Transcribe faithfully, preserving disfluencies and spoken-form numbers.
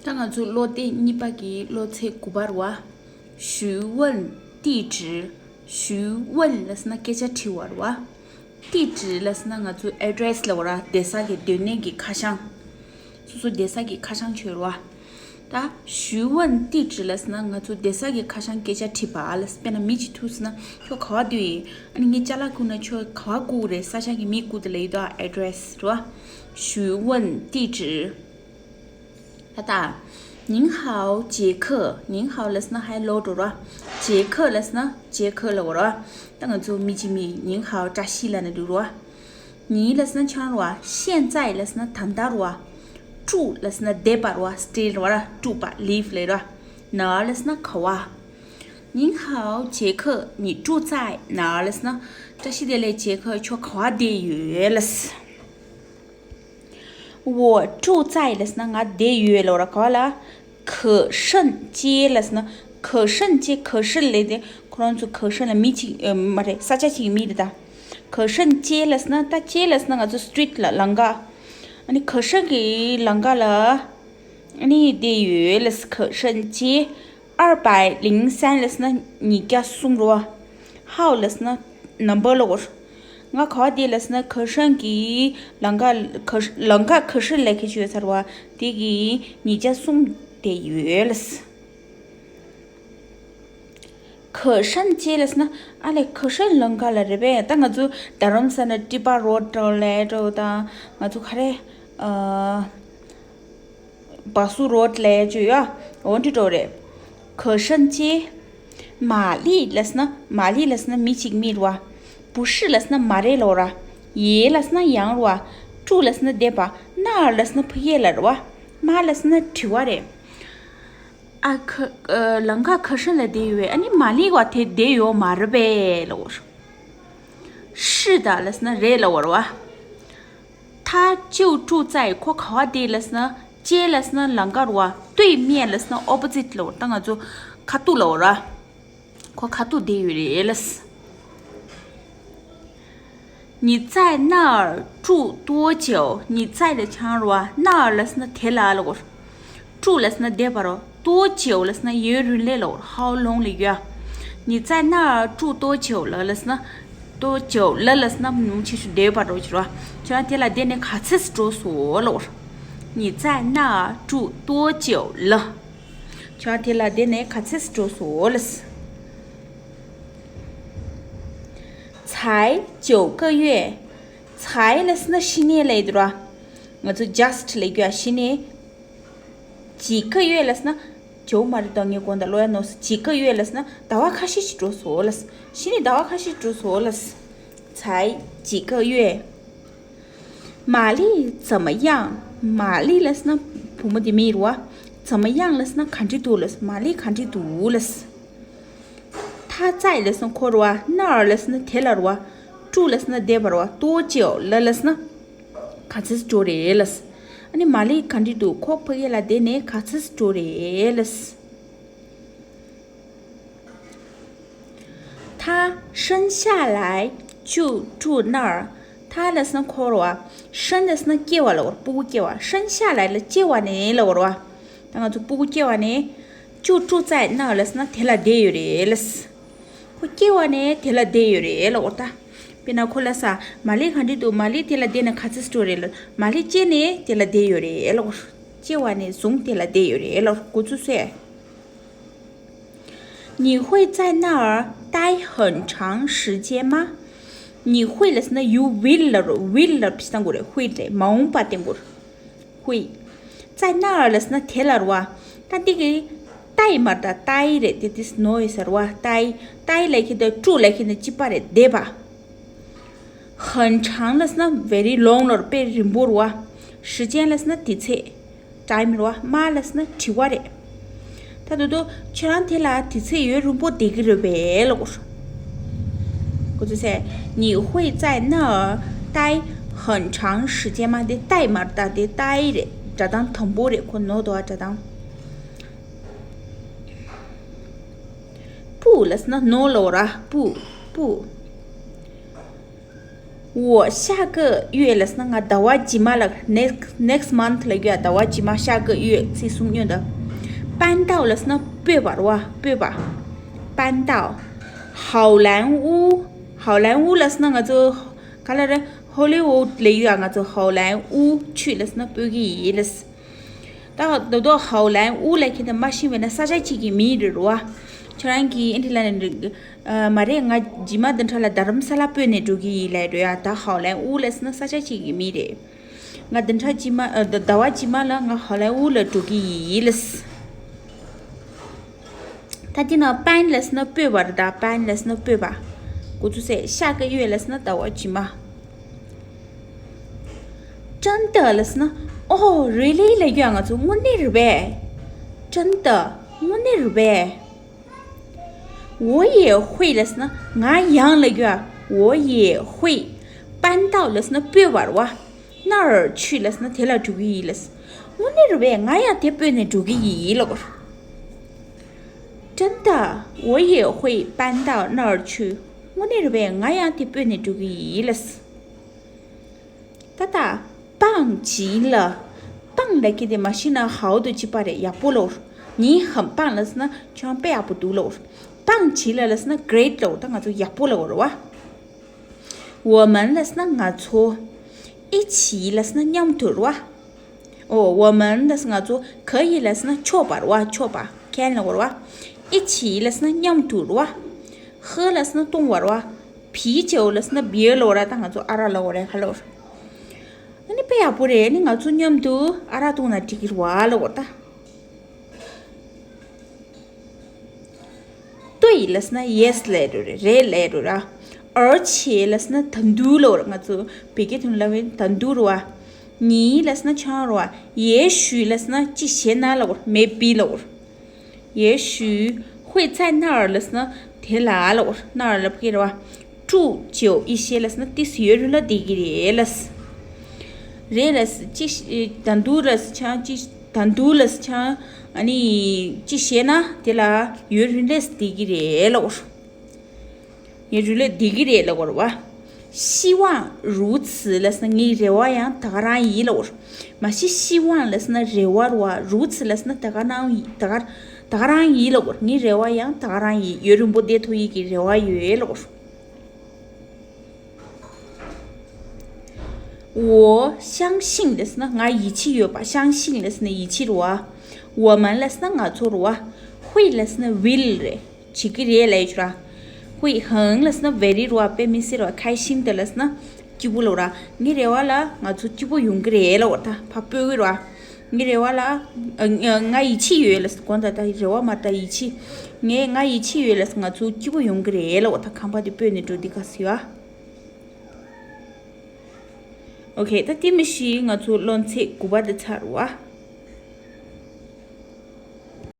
ད་ང་ཚོ་སློབ་དེབ་གཉིས་པ་གི་སློབ་ཚན་དགུ་པ་རེད་བ། 询问地址། 询问 ལབ་ཟེར་ན་སྐད་ཆ་དྲི་བ་རེད་བ། 地址 ལབ་ཟེར་ན་ང་ཚོ་address ལབ་པ་རེད། བསྡད་ས་གི་སྡོད་གནས་ཀྱི་ཁ་བྱང་། སོ་སོ་བསྡད་ས་གི་ཁ་བྱང་བྱོས་རེད་བ། ད་询问地址 ལབ་ཟེར་ན་ང་ཚོ་བསྡད་ས་གི་ཁ་བྱང་སྐད་ཆ་དྲིས་པ་ལབ་ཟེར། དཔེར་ན་མི་གཅིག་ཐུག་ཟེར་ན་ཁྱོད་ག་པར་སྡོད་ཡིན། ཨ་ནི་ངས་ཅ་ལག་བསྐུར་ན་ཁྱོད་ག་པར་བསྐུར་རེད། ས་ཆ་གི་མིང་བསྐུར་དེ་ལབ་ཡོད་དོ། address རེད་བ། 询问地址། ད་ད། 您好，杰克། 您好 ལབ་ཟེར་ན་hello འགྲོ་ར། 杰克 ལབ་ཟེར་ན་杰克 ལབ་དགོས་ར། ད་ང་ཚོ་མི་གཅིག་མིན། 您好 བཀྲ་ཤིས་ལབ་ན་འགྲིག་ར། 你 ལབ་ཟེར་ན་ཆང་ར། 现在 ལབ་ཟེར་ན་ད་ལྟ་ར། 住 ལབ་ཟེར་ན་བསྡད་པ་ར། stay ར། 住吧། live ལབ་ར། 哪儿 ལབ་ཟེར་ན་ག་པར། 您好，杰克，你住在哪儿 ལབ་ཟེར་ན། བཀྲ་ཤིས་བདེ་ལེགས་杰克། ཁྱོད་ག་པར་བསྡད་ཡོད་ལབ་ཟེར། 我住在 ལབ་ཟེར་ན་ང་བསྡད་ཡོད་ལབ་ར། ག་པར་ལ། 可胜街 ལབ་ཟེར་ན། 可胜街། 可胜 ལབ་དེ་ཁོ་རང་ཚོ་ག་ཤན་ལ་མི་གཅིག་ཨ། མ་རེད། ས་ཆ་གཅིག་གི་མིང་རེད་ད། 可胜街 ལབ་ཟེར་ན། ད་街 ལབ་ཟེར་ན་ང་ཚོ་street ལ། ལམ་ཁ། ཨ་ནི་ག་ཤན་གྱི་ལམ་ཁ་ལ་ཨ་ནི་བསྡད་ཡོད་ལབ་ཟེར། 可胜街། 二百零三 ལབ་ཟེར་ན་ཉིས་བརྒྱ་གསུམ་རེད་བ། 号 ལབ་ཟེར་ན་number ལབ་དགོས། ང་ག་པར་བསྡད་ལབ་ཟེར་ན་ག་ཤན་གྱི་ལམ་ཁ། ག་ཤན། ལམ་ཁ་ག་ཤན་ལབ་མཁན་ཅིག་ཡོད་ས་རེད་བ། དེ་གི་ཉིས་བརྒྱ་གསུམ་བསྡད་ཡོད་ལབ་ཟེར། 可胜街 ལབ་ཟེར་ན་ཨ་ལས་ག་ཤན་ལམ་ཁ་ལ་རེད་པས། ད་ང་ཚོ་རྡ་རམ་ས་ན་ཊི་པ་རོ་ཌི་ལབ་འགྲོ་དང་། ང་ཚོ་ག་རེ། ཨ། བ་སུ་རོ་ཌི་ལབ་ཅིག་ཡོད། འོ་འདི་འདྲ་རེད། 可胜街། 玛丽 ལབ་ཟེར་ན། 玛丽 ལབ་ཟེར་ན་མི་གཅིག་མིང་རེད་བ། 不是 ལབ་ཟེར་ན་མ་རེད་ལབ་ར། 也 ལབ་ཟེར་ན་ཡང་རེད་བ། 住 ལབ་ཟེར་ན་བསྡད་པ། 哪儿 ལབ་ཟེར་ན་ཕ་གི་ལ་རེད་བ། 吗 ལབ་ཟེར་ན་དྲི་བ་རེད། ཨ་ཁ། ཨ། ལམ་ཁ་ག་ཤན་ལ་བསྡད་ཡོད་པས། ཨ་ནི་མ་ལི་བ་དེ་བསྡད་ཡོད་མ་རེད་པས་ལབ་པ་རེད། 是的 ལབ་ཟེར་ན་རེད་ལབ་པ་རེད་བ། 他就住在། ཁོ་ག་པར་བསྡད་ལབ་ཟེར་ན། 街 ལབ་ཟེར་ན་ལམ་ཁ་རེད་བ། 对面 ལབ་ཟེར་ན་opposite ལབ་པ་རེད། ད་ང་ཚོ་ཁ་ཐུག་ལབ་པ་རེད་བ། ཁོ་ཁ་ཐུག་བསྡད་ཡོད་རེད་ལབ་ཟེར། 你在那儿住多久？ 你在 ལ་ཆང་རེད་བ། 那儿 ལབ་ཟེར་ན་དེ་ལ་ལབ་པ་རེད། 住 ལབ་ཟེར་ན་བསྡད་པ་རེད། 多久 ལབ་ཟེར་ན་ཡུན་རིང་ལས་ལབ་པ་རེད། how long ལབ་ཡོད། 你在那儿住多久了 ལབ་ཟེར་ན། 多久了 ལབ་ཟེར་ན་ཉུང་ཤས་ཤིག་བསྡད་པ་རེད་ཅེས་རེད་བ། ཁྱོད་རང་དེ་ལ་བསྡད་ནས་ག་ཚོད་འགྲོ་སོང་ལབ་པ་རེད། 你在那儿住多久了？ ཁྱོད་རང་དེ་ལ་བསྡད་ནས་ག་ཚོད་འགྲོ་སོང་ལབ་ཟེར། 才九个月། 才 ལབ་ཟེར་ན་ཕྱི་ནས་ལབ་ཡོད་ར། ང་ཚོ་just ལབ་རྒྱུ་ཡ། ཕྱི་ནས། 几个月 ལབ་ཟེར་ན། 久 མ་རེད་དོ། ངས་དགོངས་དག་ལོ་ཡ་ནོར་སོང་། 几个月 ལབ་ཟེར་ན་ཟླ་བ་ཁ་ཤས་ཤིག་འགྲོ་སོང་ལབ་ཟེར། ཕྱི་ནས་ཟླ་བ་ཁ་ཤས་འགྲོ་སོང་ལབ་ཟེར། 才几个月། 玛丽怎么样？ 玛丽 ལབ་ཟེར་ན་བུ་མོ་དེ་མིང་རེད་བ། 怎么样 ལབ་ཟེར་ན་ག་འདྲ་འདུག་ལབ་ཟེར། 玛丽 ག་འདྲ་འདུག་ལབ་ཟེར། 他在 ལབ་ཟེར་ན་ཁོ་རེད་བ། 那儿 ལབ་ཟེར་ན་དེ་ལ་རེད་བ། 住 ལབ་ཟེར་ན་བསྡད་པ་རེད་བ། 多久了 ལབ་ཟེར་ན་ག་ཚོད་འགྲོ་རེད་ལབ་ཟེར། ཨ་ནི་མ་ལི་ག་འདྲ་འདུག་ཁོ་ཕ་གི་ལ་བསྡད་ནས་ག་ཚོད་འགྲོ་རེད་ལབ་ཟེར། 他生下来就住那儿。 他 ལབ་ཟེར་ན་ཁོ་རེད་བ། 生 ལབ་ཟེར་ན་སྐྱེ་བ་ལབ་པ་རེད། སྤུ་གུ་སྐྱེ་བ། 生下来 ལ་སྐྱེ་བ་ནས་ལབ་པ་རེད་བ། ད་ང་ཚོ་སྤུ་གུ་སྐྱེ་བ་ནས། 就住在那儿 ལབ་ཟེར་ན་དེ་ལ་བསྡད་ཡོད་རེད་ལབ་ཟེར། ཁོ་སྐྱེ་བ་ནས་དེ་ལ་བསྡད་ཡོད་རེད་ལབ་པ་རེད་ད། དཔེར་ན་ཁོ་ལ་ས། མ་ལི་ག་འདྲ་འདུག་མ་ལི་དེ་ལ་བསྡད་ནས་ག་ཚོད་འགྲོ་རེད་ལབ། མ་ལི་སྐྱེས་ནས་དེ་ལ་བསྡད་ཡོད་རེད་ལབ་པ་རེད། སྐྱེ་བ་ནས་བཟུང་དེ་ལ་བསྡད་ཡོད་རེད་ལབ་པ་རེད། འགོ་ཚུགས་སོང་། 你会在那儿待很长时间吗？ 你会 ལབ་ཟེར་ན་you will ལབ་རེད། will ལབ་ཕྱི་དང་གོ་རེད། 会རེད། མ་འོངས་པ་སྟེང་གོ་རེད། 会། 在那儿 ལབ་ཟེར་ན་དེ་ལ་རེད་བ། ད་འདི་གི་待 མ་རེད་ད། 待 རེད། དེ་དེ་སི་ནོ་ཡོད་ས་རེད་བ། 待། 待 ལབ་མཁན་དང་住 ལབ་མཁན་དང་གཅིག་པ་རེད། བསྡད་པ། 很长 ལབ་ཟེར་ན་very long ལབ་རེད། དཔེ་རིང་པོ་རེད་བ། 时间 ལབ་ཟེར་ན་དུས་ཚོད། time རེད་བ། 吗 ལབ་ཟེར་ན་དྲི་བ་རེད། ད་དུང་དུ་ཁྱོད་རང་དེ་ལ་དུས་ཚོད་ཡུན་རིང་པོ་བསྡད་ཀྱི་རེད་པས་ལབ་དགོས། 你会在那儿待很长时间吗？ དེ་待 མ་རེད་ད། དེ་待 རེད། སྒྲ་གདངས་དམ་པོ་རེད། ཁོ་ནོར་འདུག་བ། སྒྲ་གདངས། 不 ལབ་ཟེར་ན་no ལབ་ར། 不། 不། འོ། ཤ་ཀི་ཡོད་ལབ་སོང་ན་ང་ཟླ་བ་རྗེས་མ་ལ་next next month ལབ་ཀྱི་ཡ། ཟླ་བ་རྗེས་མ་ཤ་ཀི་ཡོད་ཚེས་གསུམ་ཉོན་ད། པན་ཏའོ་ལབ་སོང་ན་སྤོས་པ་རེད་བ། སྤོས་པ། པན་ཏའོ། ཧའོ་ལན་ཨུ། ཧའོ་ལན་ཨུ་ལབ་སོང་ན་ང་ཚོ་ག་ལ་རེད། ཧོ་ལི་ཝུད་ལབ་ཡོད་ཡ། ང་ཚོ་ཧའོ་ལན་ཨུ་ཆུ་ལབ་སོང་ན་སྤོས་ཀྱི་ཡིན་ལབ། ད་ད་དོ་ཧའོ་ལན་ཨུ་ལབ་ཁྱེད་ད་མ་ཤེས་པས་ན་ས་ཆ་གཅིག་གི་མིང་རེད་རེད་བ། ཁྱོད་རང་གིས་ཨིན་ཊི་ལ་ནས་འགྲིག་ཨ། མ་རེད། ང་རྗེས་མ་འདི་འདྲ་ལ་རྡ་རམ་ས་ལ་སྤོས་ནས་འགྲོ་གི་ཡིན་ལབ་འགྲོ་ཡ། ད་ཧའོ་ལན་ཨུ་ལབ་སོང་ན་ས་ཆ་གཅིག་གི་མིང་རེད། ང་འདི་འདྲ་རྗེས་མ་ཨ། ཟླ་བ་རྗེས་མ་ལ་ང་ཧའོ་ལན་ཨུ་ལ་འགྲོ་གི་ཡིན་ལབ། ད་དེ་ན་པན་ལབ་སོང་ན་སྤོས་པ་རེད་ད། པན་ལབ་སོང་ན་སྤོས་པ། འགོ་ཚུགས་སེ་ཤ་ཀི་ཡོད་ལབ་སོང་ན་ཟླ་བ་རྗེས་མ། ཅན་ཏ་ལབ་སོང་ན། ཨོ་རི་ལི་ལབ་རྒྱུ་ང་ཚོ་དངོས་གནས་རེད་པས། ཅན་ཏ་དངོས་གནས་རེད་པས། 我也会ལབ་སོང་ན་ང་ཡང་ལབ་རྒྱུ། 我也会། 搬到ལབ་སོང་ན་སྤོས་པ་རེད་བ། 那儿去ལབ་སོང་ན་དེ་ལ་འགྲོ་གི་ཡིན་ལབ། དངོས་གནས་རེད་པས། ང་ཡང་དེ་སྤོས་ནས་འགྲོ་གི་ཡིན་ལབ་དགོས། 真的我也会搬到那儿去。དངོས་གནས་རེད་པས། ང་ཡང་དེ་སྤོས་ནས་འགྲོ་གི་ཡིན་ལབ། ད་ལྟ། 棒极了། 棒ལབ་ཀྱི་དེ་མ་ཤེས་ན་how to ཅི་པ་རེད། ཡག་པོ་ལབ། 你很棒ལབ་སོང་ན་ཁྱོད་དཔེ་ཡག་པོ་འདུག་ལབ། 棒极了ལབ་སོང་ན་great ལབ། ད་ང་ཚོ་ཡག་པོ་ལབ་རེད་བ། 我们ལབ་སོང་ན་ང་ཚོ། 一起ལབ་སོང་ན་མཉམ་དུ་རེད་བ། ཨོ། 我们ལབ་སོང་ན་ང་ཚོ། 可以ལབ་སོང་ན་ཆོག་པ་རེད་བ། ཆོག་པ། can ལབ་རེད་བ། 一起ལབ་སོང་ན་མཉམ་དུ་རེད་བ། 喝ལབ་སོང་ན་བཏུང་བ་རེད་བ། 啤酒ལབ་སོང་ན་beer ལབ་ར། ད་ང་ཚོ་ཨ་རག་ལབ་རེད། ཁ་ལབ་རེད། ཨ་ནི་དཔེ་ཡག་པོ་རེད། ཨ་ནི་ང་ཚོ་མཉམ་དུ་ཨ་རག་བཏུང་ན་འགྲིག་གི་རེད་བ་ལབ་རེད་ད། 对ལབ་སོང་ན་yes ལབ་རེད། རེད་ལབ་རེད་ར། 而且ལབ་སོང་ན་ད་དུང་ལབ་རེད། ང་ཚོ་བོད་སྐད་ཐོག་ལབ་པ་ཡིན་ད་དུང་རེད་བ། 你ལབ་སོང་ན་ཁྱོད་རེད་བ། 也许ལབ་སོང་ན་ཅི་ཞེ་ན་ལབ་རེད། maybe ལབ་རེད། 也许会在那儿ལབ་སོང་ན་དེ་ལ་ལབ་རེད། 那儿ལབ་ཀྱི་རེད་བ། 住久一些ལབ་སོང་ན་ཏོག་ཙམ་ཡུན་རིང་ལ་བསྡད་ཀྱི་རེད་ལབ། རེད་ལབ། ཅི་ད་དུང་ལབ་ཆང་ཅི། ད་དུང་ལབ་ཆང་། ཨ་ནི་ཅི་ཞེ་ན་དེ་ལ་ཡུན་རིང་ལ་བསྡད་ཀྱི་རེད་ལབ། ཡུན་རིང་ལ་བསྡད་ཀྱི་རེད་ལབ་རེད་བ། 希望如此ལབ་སོང་ན་ངའི་རེ་བ་ཡང་ད་ག་རང་ཡིན་ལབ། མ་གཞི་希望ལབ་སོང་ན་རེ་བ་རེད་བ། 如此ལབ་སོང་ན་ད་ག་རང་ཡིན། ད་ག་ད་ག་རང་ཡིན་ལབ། ངའི་རེ་བ་ཡང་ད་ག་རང་ཡིན། ཡུན་རིང་པོ་བསྡད་ཐུབ་ཡས་ཀྱི་རེ་བ་ཡོད་ལབ། 我相信ལབ་སོང་ན་ང་ཡིད་ཆེས་ཡོད་པ། 相信ལབ་སོང་ན་ཡིད་ཆེས་རེད་བ། 我们ལབ་སོང་ན་ང་ཚོ་རེད་བ། 会ལབ་སོང་ན་will རེད། བྱེད་ཀྱི་རེད་ལབ་ཡོད་ར། 会很ལབ་སོང་ན་very རེད་བ། དཔེ་མི་སྲིད་རེད་བ། 开心的ལབ་སོང་ན་སྐྱིད་པོ་ལབ་ར། ངའི་རེ་བ་ལ་ང་ཚོ་སྐྱིད་པོ་ཡོང་གི་རེད་ལབ་བ། ད་ཕར་སྤོས་ཀྱི་རེད་བ། ངའི་རེ་བ་ལ་ཨ་ང་ཡིད་ཆེས་ཡོད་ལབ་སོང་། དགོངས་དག་ད་རེ་བ་མ་ད་ཡིད་ཆེས། ངས་ང་ཡིད་ཆེས་ཡོད་ལབ་སོང་། ང་ཚོ་སྐྱིད་པོ་ཡོང་གི་རེད་ལབ་བ། ད་ཁང་པ་དེ་སྤོས་ནས་འགྲོ་འདི་ག་ཟེར་བ། ཨོ་ཁེ། ད་དེ་མི་ཤེས། ང་ཚོ་སློབ་ཚན་དགུ་པ་དེ་ཚར་བ།